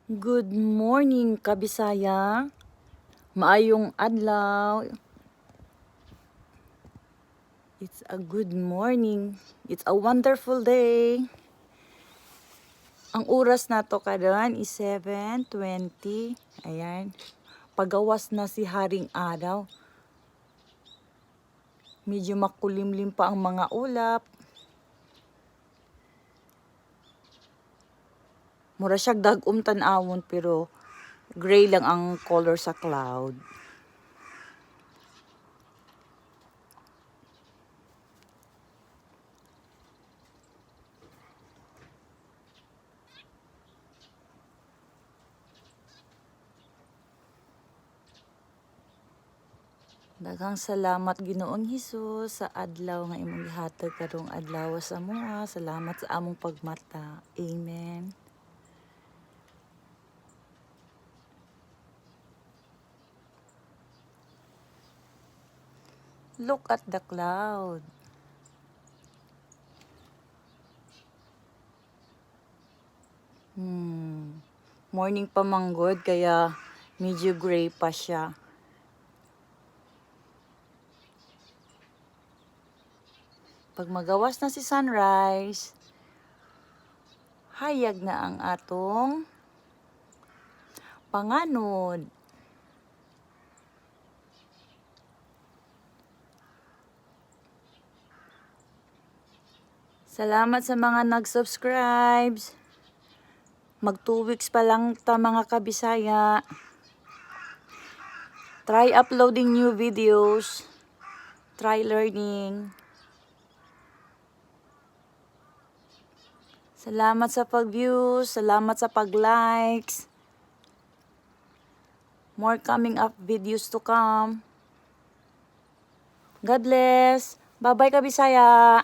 Good morning, Kabisaya. Maayong adlaw. It's a good morning. It's a wonderful day. Ang oras nato karon is 7:20. Ayan. Pagawas na si Haring Araw. Medyo makulimlim pa ang mga ulap. Mura siya dag-om tan-awon, pero gray lang ang color sa cloud. Daghang salamat, Ginoong Hesus, sa adlaw nga imong gihatag karong adlaw sa amoa. Salamat sa among pagmata. Amen. Look at the cloud. Morning pa manggod, kaya medyo gray pa siya. Pag magawas na si sunrise, hayag na ang atong panganod. Salamat sa mga nag-subscribes. Mag 2 weeks pa lang ta, mga Kabisaya. Try uploading new videos. Try learning. Salamat sa pag-views. Salamat sa pag-likes. More coming up videos to come. God bless. Bye-bye, Kabisaya.